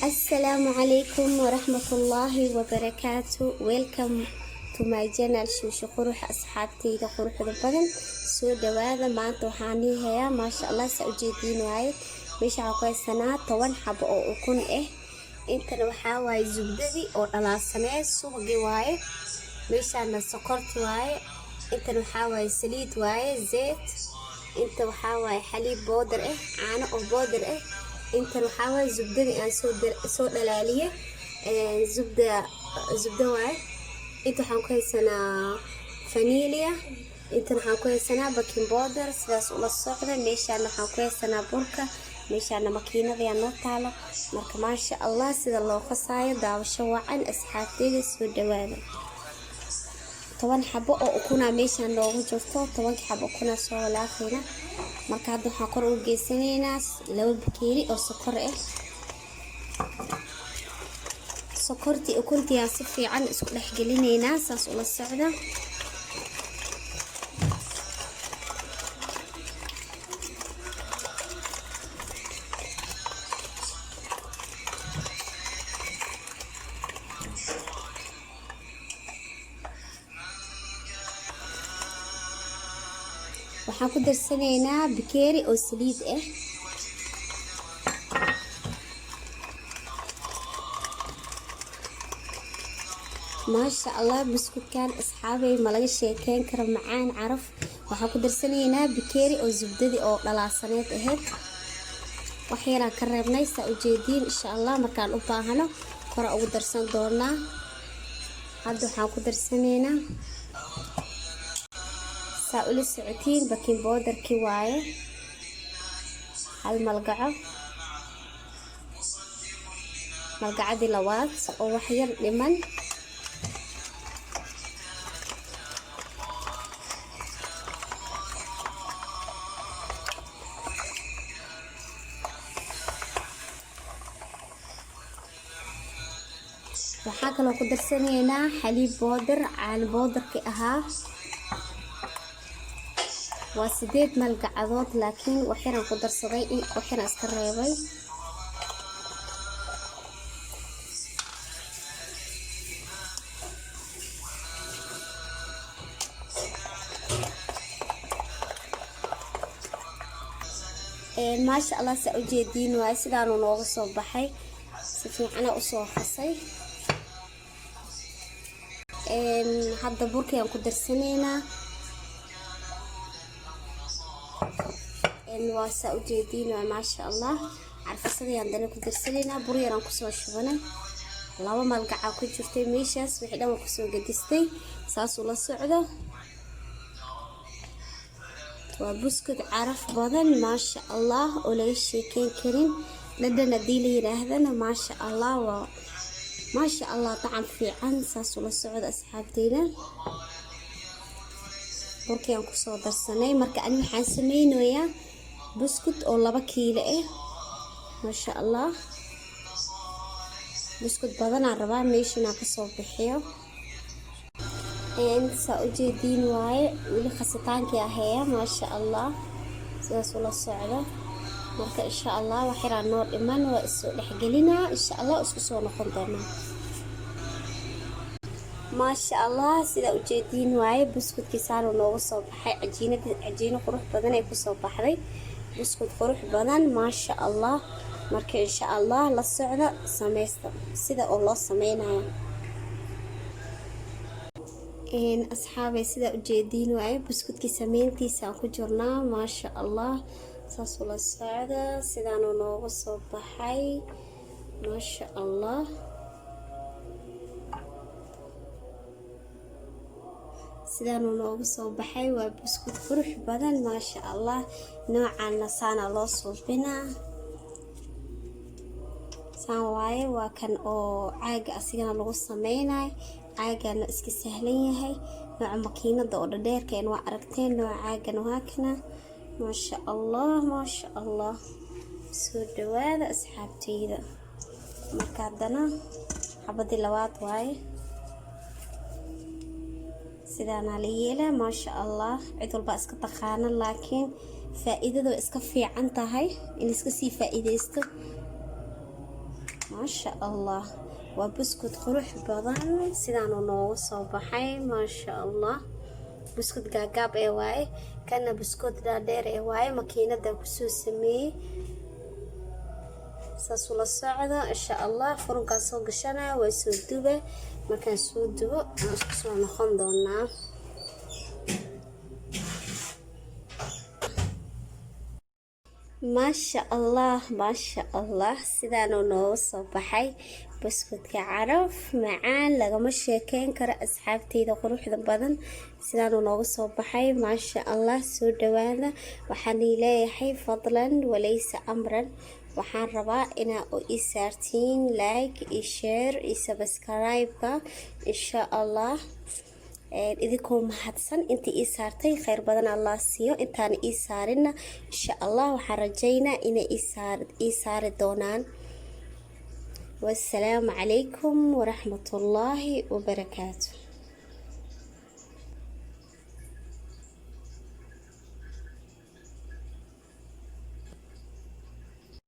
Assalamu calaykum waraxmatullaahi wabarakaatu. Welcome to my channel, Shuushu Qurux. Asxaabtayda quruxda badan, soo dhawaada. Maanta waxaan ii hayaa, maasha Allah, saa ujeediin waaye. Meesha waxaan ku haysanaa 10 xabo oo ukun ah. Intana waxaa waaye zubdadii oo dhalaalsaneed, subagii waaye. Meeshaana sokorti waaye. Intana waxaa waaye saliid waaye, zeet. Inta waxaa waaye xaliib powder ah, caano oo powder ah. Intan waxaa waaye zubdadii aan soo dhalaaliyey, zubda zubda waaye. Inta waxaan ku haysanaa vanilla. Intan waxaan ku haysanaa baking powder. Sidaas ula socda. Meeshaana waxaan ku haysanaa burka. Meeshaana makiinada yaa noo taalo. Marka, maasha Allah, sida loo qasaayo daawasho wacan. Asxaabteyda, soo dhawaada. 10 xabo oo ukunaa meeshaan noogu jirto. 10-ka xabo ukunaa soo walaaqayna. Marka hadda waxaan kor ugu geysanaynaa 2 bakeeri oo sokor ah. Sokortii ukuntiiyaan si fiican isku dhexgelinaynaa. Saas ula socda. Waxaan ku darsanaynaa bakeeri oo saliid ah. Maasha Allah, buskudkan, asxaabay, ma laga sheekeyn karo macaan, caraf. Waxaan ku darsanaynaa bakeeri oo zubdadii oo dhalaalsaneed ahayd. Wax yaraan ka reebnay, saa ujeediin. Insha Allah, markaan u baahano kora ugu darsan doonaa. Hadda waxaan ku darsanaynaa, saa ula socotiin, baking powderkii waaye, hal malgaco, malgacadii labaad oo wax yar dhiman. Waxaa kaloo ku darsanaynaa xaliib powder, caano powderki ahaa. Waa 8 malgacadood, laakiin waxyaraan ku darsaday, waxyaraan iska reebay. Maasha Allah, saa ujeediin waaye. Sidaanuu nooga soo baxay, si fiicana usoo qasay. Hadda burkayaan ku darsanaynaa. Waa saa ujeediin waay, maasha Allah. Carfisadayaan dana ku darsanaynaa. Bur yaraan kusoo shubanay, 2 malgacaa ku jirtay meeshaas. Wixii dhan waa kusoo gadistay. Saasuu la socdo. Waa buskud caraf badan, maasha Allah, oo laga sheekeyn karin. Dhadhan haddii la yidhaahdana, maasha Allah, waa maasha Allah, dacam fiican. Saasuu la socda, asxaabteyda. Burkiyaan kusoo darsanay. Marka ani waxaan sameynayaa buskud oo 2 kiilo ah, maasha Allah. Buskud badanaan rabaa meesha inaan kasoo bixiyo. Saa ujeediin waaye, weli khasitaankii aheeya, maasha Allah. Sidaas ula socdo. Marka, insha Allah, wax yaraa noo dhiman, waa isoo dhexgelinaa. Insha Allah, isku soo noqon doonaa. Maasha Allah, sidaa ujeediin waaye, buskudkii saanu nooga soo baxay. Cajiinad, cajiino qurux badan ay kusoo baxday, buskud qurux badan, maasha Allah. Marka, insha Allah, la socda sameysta sida oo loo sameynayo. Asxaabay, sidaa ujeediin waaye, buskudkii sameyntiisa aan ku jirnaa, maasha Allah. Saas ula socda. Sidaanuu nooga soo baxay, maasha Allah. Sidaanuu nooga soo baxay. Waa buskud qurux badan, maasha Allah. Noocaana saana loo suubinaa, saan waaye. Waa kan oo caaga asigana lagu sameynayo. Caagana iska sahlan yahay. Nooca makiinada oo dhadheerkeen waa aragteen. Nooca caagana waa kana. Maasha Allah, maasha Allah. Soo dhawaada, asxaabteyda. Marka haddana xabadii labaad waaye. Sidaanaa la yeelaa, maasha Allah. Cid walbaa iska taqaana, laakiin faa-iidada way iska fiican tahay in iska sii faa-iideysto. Maasha Allah, waa buskud qurux badan. Sidaanuu noogu soo baxay, maasha Allah. Buskud gaagaab ee waaye, kana buskud dhaadheer ee waaye. Makiinada kusoo sameeyey, saasuu la socdo, insha Allah. Furunkaan soo gashanaya, waa soo duba. Markaan soo dubo aan isku soo noqon doonaa. Maasha Allah, maasha Allah, sidaanuu noogu soo baxay buskudka. Caraf macaan lagama sheekeyn karo, asxaabteyda quruxda badan. Sidaanuu noogu soo baxay, maasha Allah. Soo dhawaada. Waxaan leeyahay, fadlan walaysa amran, waxaan rabaa inaa u ii saartiin like iyo share iyo subscribe-ka, insha Allah. Idinkoo mahadsan. Intii ii saartay kheyr badan Allah siiyo. Intaana ii saarina, insha Allah, waxaan rajaynaa inay ii saari doonaan. Wasalaamu calaykum waraxmatullaahi wabarakaatu.